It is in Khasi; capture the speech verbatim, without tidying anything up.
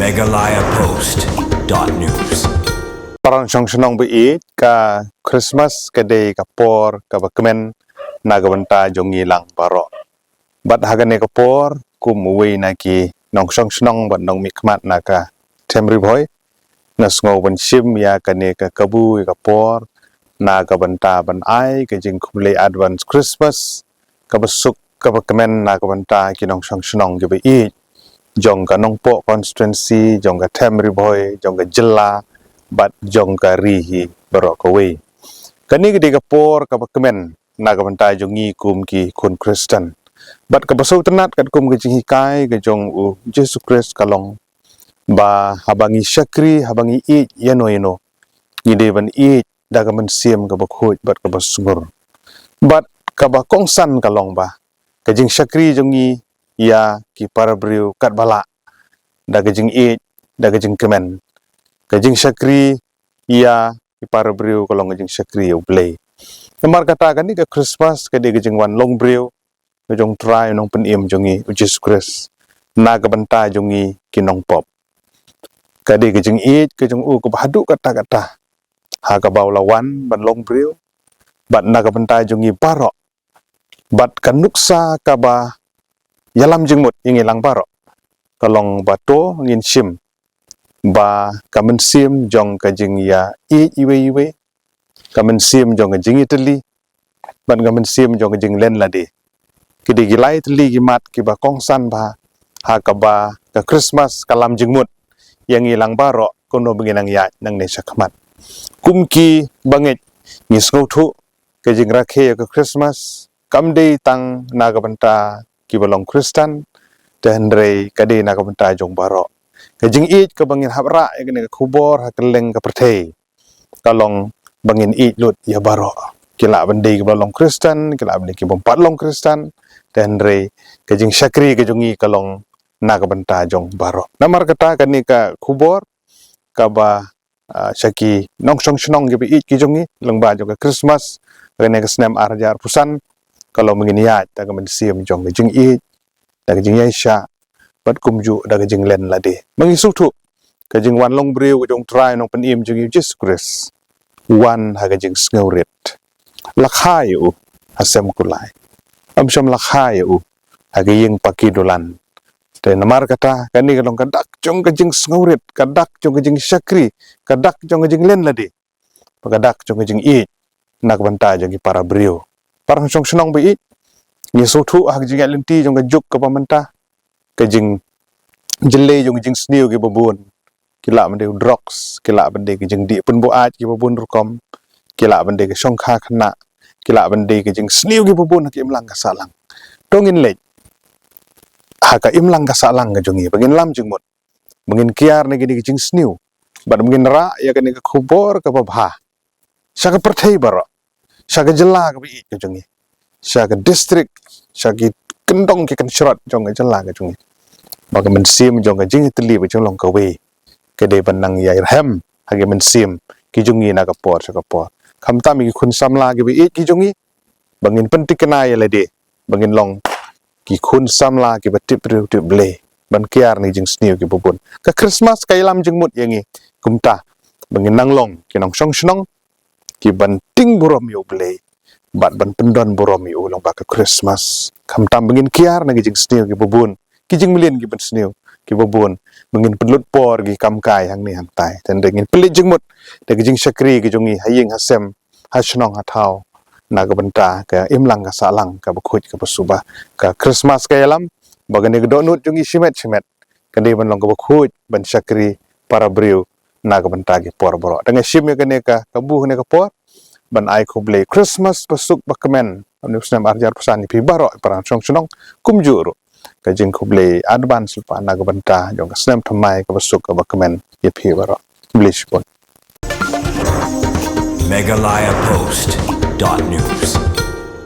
Meghalaya Post dot news. Para nongshong shnong ba ïeit, ka Christmas ka dei ka por kaba kmen na ka bynta jong ngi lang baroh. Bad ha kane ka por, kum uwei na ki nongshong shnong bad nongmihkhmat na ka Them Ri Bhoi, nga sngew ban shim ïa kane ka kabu ïa ka por na ka bynta ban ai ka jingkhublei advance Christmas kaba suk kaba kmen na ka bynta ki nongshong shnong kiba ïeit jong ka Nongpoh constituency, jong ka Them Ri Bhoi, jong ka jylla bad jong ka ri hi baroh kawei. Kane ka dei ka por kaba kmen na ka bynta jong ngi kum ki khun Khristan. Bad kaba sngewtynnat katkum ka jinghikai ka jong U Jisu Khrist ka long ba haba ngi shakri, haba ngi ïeit ïano ïano, ngi dei ban ïeit da ka mynsiem kaba khuid bad kaba sngur. Bad kaba kongsan ka long ba ka jingshakri jong ngi ïa ki para briew katba lah, da ka jingïeit, da ka jingkmen. Ka jingshakri ïa ki para briew ka long ka jingshakri ïa U Blei. Namar kata kane ka Christmas ka dei ka jingwan long briew ka jong U Trai Nongpynim jong ngi U Jisu Khrist na ka bynta jong ngi ki nongpop. Ka dei ka jingïeit ka jong u kaba haduh katta katta ha kaba u la wan ban long briew bad na ka bynta jong ngi baroh. Bad ka nuksa kaba ïalam jingmut ïa ngi lang baroh ka long ba to ngin shim ba ka mynsiem jong ka jingïaieit iwei iwei, ka mynsiem jong ka jingïatylli bad ka mynsiem jong ka jinglen lade, ki dei ki lai tylli ki mat kiba kongsan bha ha kaba ka Christmas ka lam jingmut ïa ngi lang baroh kumno ba ngin nang ïaid nangne shakhmat. Kum kiba ngeit, ngi sngewthuh ka jingrakhe ïa ka Christmas kam dei tang na ka bynta kiba long Khristan, te hynrei ka dei na ka bynta jong baroh. Ka jingïeit kaba ngin hap rah ïa kane ka khubor ha kylleng ka pyrthei ka long ba ngin ïeit lut ïa baroh, ki lah ban dei kiba long Khristan, ki lah ban dei kibym pat long Khristan, te hynrei ka jingshakri ka jong ngi ka long na ka bynta jong baroh. Namar kata kane ka khubor kaba, ah, sha ki nongshong shnong kiba ïeit ki jong ngi lyngba jong ka Christmas kane ka snem ar hajar arphew san ka long ba ngin ïaid da ka mynsiem jong ka jingïeit, da ka jingïaishah bad kumjuh da ka jinglen lade. Ba ngi sngewthuh ka jingwan long briew ka jong U Trai Nongpynim jong ngi U Jisu Khrist u wan ha ka jingsngewrit. La kha ïa u ha sem kulai, ym shym la kha ïa u ha ka ïing paki dulan. Te namar kata kane ka long ka dak jong ka jingsngewrit, ka dak jong ka jingshakri, ka dak jong ka jinglen lade, bad ka dak jong ka jingïeit na ka bynta jong ki para briew. Para nongshong shnong ba ïeit, ngi sngewthuh ha ka jingïaid lynti jong ka juk kaba mynta, ka jingjyllei jong ka jingsniew kiba bun, ki lah ban dei u drugs, ki lah ban dei ka jingdih pynbuaid kiba bun rukom, ki lah ban dei ka shongkha khynnah, ki lah ban dei ka jingsniew kiba bun ha ka imlang ka sahlang. To ngin leit ha ka imlang ka sahlang ka jong ngi ba ngin lam jingmut, ba ngin kiar na kine ki jingsniew bad ba ngin rah ïa kane ka khubor kaba bha sha ka pyrthei baroh, sha ka jylla kaba ïeit ka jong ngi, sha ka district, sha ki kyndong ki kynshrot jong ka jylla ka jong ngi, ba ka mynsiem jong ka jingïatylli ba jinglong kawei ka dei ban nang ïai rhem ha ki mynsiem ki jong ngi na ka por sha ka por. Khamtam ïa ki khun samla kiba ïeit ki jong ngi, ba ngin pyntikna ïa lade ba ngin long ki khun samla kiba tip briew tip Blei, ban kiar na ki jingsniew kiba bun. Ka Christmas ka ïalam jingmut ïa ngi kumta, ba ngin nang long ki nongshong shnong kiban tieng burom ïa U Blei bad ban pyndon burom ïa u lyngba ka Christmas. Khamtam ba ngin kiar na ki jingsniew kiba bun, ki jingmlien kiban sniew kiba bun, ba ngin pynlut por ki kam kai hangne hangtai. Te hynrei ngin pynleit jingmut da ki jingshakri ki jong ngi ha ïing ha sem, ha shnong ha thaw, na ka bynta ka imlang ka sahlang kaba khuid kaba suba. Ka Christmas ka ïalam ba kane ka dohnud jong ngi shimet shimet ka dei ban long kaba khuid ban shakri para briew na ka bynta ki por baroh. Te nga shim ïa kane ka kabu kane ka por ban ai khublei Christmas ba suk ba kmen ha une u snem ar hajar arphew san ïa phi baroh para nongshong shnong, kumjuh ruh ka jingkhublei advance lypa na ka bynta jong ka snem thymmai kaba suk kaba kmen ïa phi baroh. Khublei shibun. Meghalaya Post dot news.